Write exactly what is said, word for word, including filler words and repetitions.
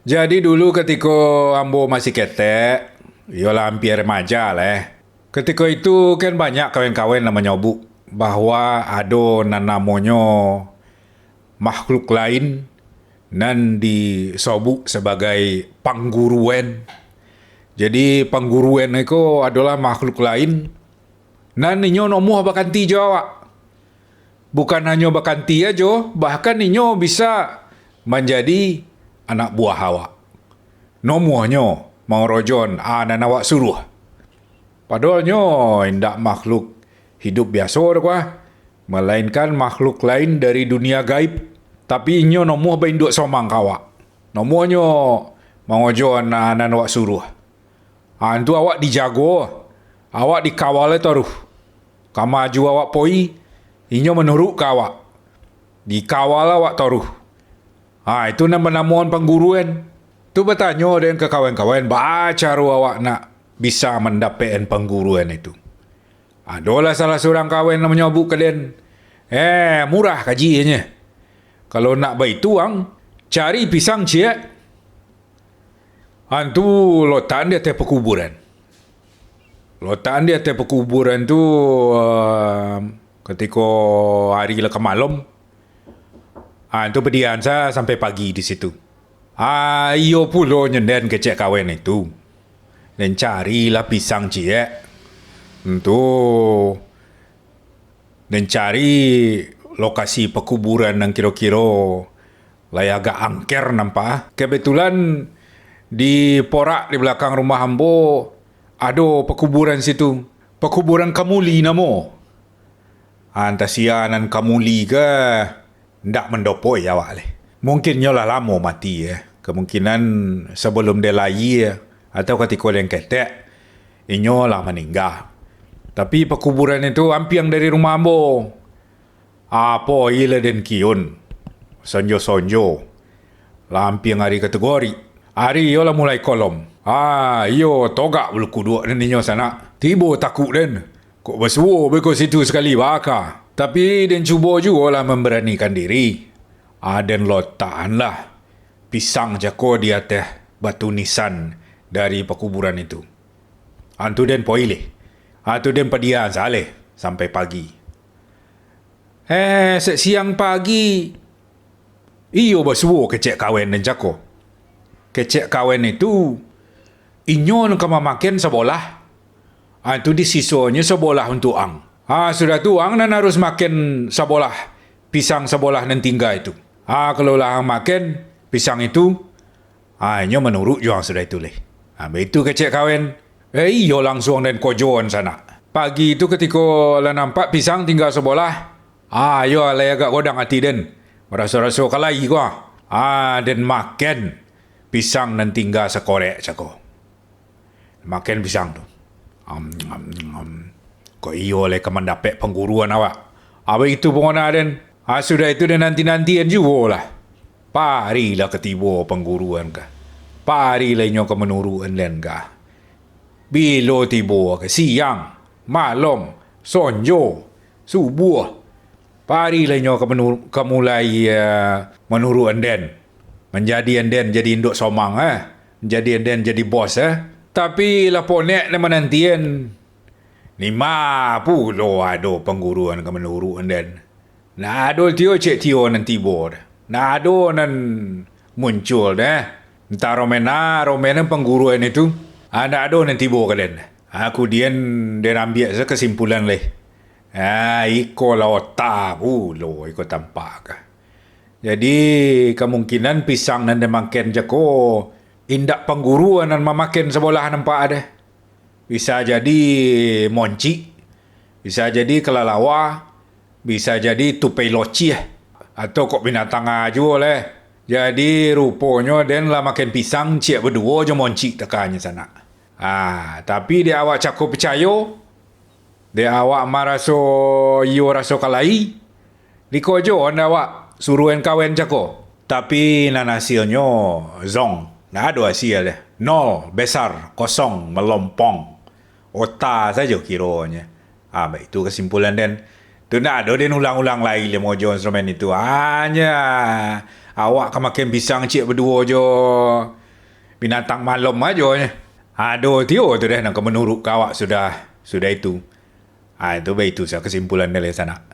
Jadi dulu katiko ambo masih ketek, iyolah ampia remaja lah. Katiko itu kan banyak kawan-kawan nan manyobuk bahwa ado nan namonyo makhluk lain nan disobuk sabagai pangguruan. Jadi pangguruan iko adolah makhluk lain nan inyo nomuah bakanti jo awak. Bukan hanyo bakanti ajo, bahkan inyo bisa manjadi anak buah awak. Nomuahnyo mangorojoan a nan awak suruah. Padohal nyo indak makhluk hidup biaso doh, malainkan makhluk lain dari dunia gaib. Tapi inyo nomuah bainduak somang ka awak. Nomuahnyo mangojoan a nan awak suruah. Antu awak dijago, awak dikawal taruh. Kama juo awak poi, inyo manuruk ka awak. Dikawal awak taruh. Ha, itu nan banamoan pangguruan. Tu batanyo den ka kawan-kawan, baa caro awak nak bisa mandapek-an pangguruan itu. Adolah salah surang kawan nan manyobuk ka den, "Eh, murah kajinyo. Kalau nak baitu ang, cari pisang ciek." Antu lotakan di ateh pakuburan. Lotakan di ateh pakuburan tu, eh, katiko ari lah ka malom. Ah, antu padiaan sa sampai pagi di situ. Ah, iyo pulo nyo den kecek kawan itu. Den carilah pisang ciek. Antu den cari lokasi pakuburan nan kiro-kiro lai agak angker nampak. Kebetulan di porak di balakang rumah ambo ado pakuburan situ. Pakuburan Kamuli namo. Antah sia nan Kamuli ka, ndak mandopoi awak leh. Mungkin nyo lah lamo mati, eh. Kemungkinan sabalum den lahia atau katiko den ketek, inyo lah maningga. Tapi pakuburan itu ampiang dari rumah ambo. Apo ilah den kiun, sonjo-sonjo, lah ampiang ari katigo ari. Ari iyo lah mulai kolom. Ah, iyo, togak bulu kuduak den inyo sanak. Tibo takuk den. Kok basuo beko situ sakali baka. Tapi den cubo juo lah mambaranikan diri. Ah, den lotakanlah pisang cako di ateh batu nisan dari pakuburan itu. Antu den poi leh. Antu den padiaan saleh sampai pagi. Eh, sek siang pagi, iyo basuo kecek kawan den cako. Kecek kawan itu, inyo nan ka mamakan sabolah. Ah, tu disisonyo sabolah untuak ang. Ah, sudah tu ang nan harus makan sabolah, pisang sabolah nan tingga itu. Ah, kalau lah ang makan pisang itu, ah, inyo manuruk jo ang sudah itu leh. Ah, baitu kecek kawan. Eh, iyo langsuang den kojoan sanak. Pagi tu katiko lah nampak pisang tingga sabolah, ah, iyo alai agak godang ati den. Maraso-raso kalai ko, ah, den makan pisang nan tingga sakorek cako. Makan pisang tu. Am, am, am. Kok iyo lai ka mandapek pangguruan awak. Abih itu pangana den. Ah, sudah itu den nanti-nantian juo lah. Parilah ka tibo pangguruan ka. Parilah inyo ka manurukan den ka. Bilo tibo ka, siang, malom, sonjo, subuah. Parilah inyo ka manu-, ka mulai, eh, manurukan den. Manjadian den jadi induak somang, eh. Manjadian den jadi bos, eh. Tapi lah ponek den manantian. Nima pulo ado pangguruan ka manurukan den. Ndak ado tio cek tio nan tibo doh. Ndak ado nan muncul doh. Antah romen a, romen pangguruan itu. Ah, ndak ado nan tibo ka den. Aku dian den ambiak sa kasimpulan leh. Ah, iko lah ota pulo iko tampak ka. Jadi, kamungkinan pisang nan den makan cako, indak pangguruan nan mamakan sabolah nampak doh. Bisa jadi moncik, bisa jadi kalalawa, bisa jadi tupai lociah, atau kok binatang a juo leh. Jadi, ruponyo den lah makan pisang ciek baduo jo moncik takanyo sanak. Ah, tapi dek awak cako picayo, dek awak maraso iyo raso kalai, dikojoan awak suruhan kawan cako. Tapi nan hasilnyo zong, ndak ado hasil deh. Nol, besar, kosong, melompong. Ota sajo kironyo. Ah, baitu kasimpulan den. Tu ndak ado den ulang-ulang lai leh mojo instrumen itu. Hanya Awak ka makan pisang ciek baduo jo binatang malam ajo nyo. Ado tio tu deh nan ka manurut ka awak sudah, sudah itu. Ah, itu baitu sa kesimpulan dari sanak.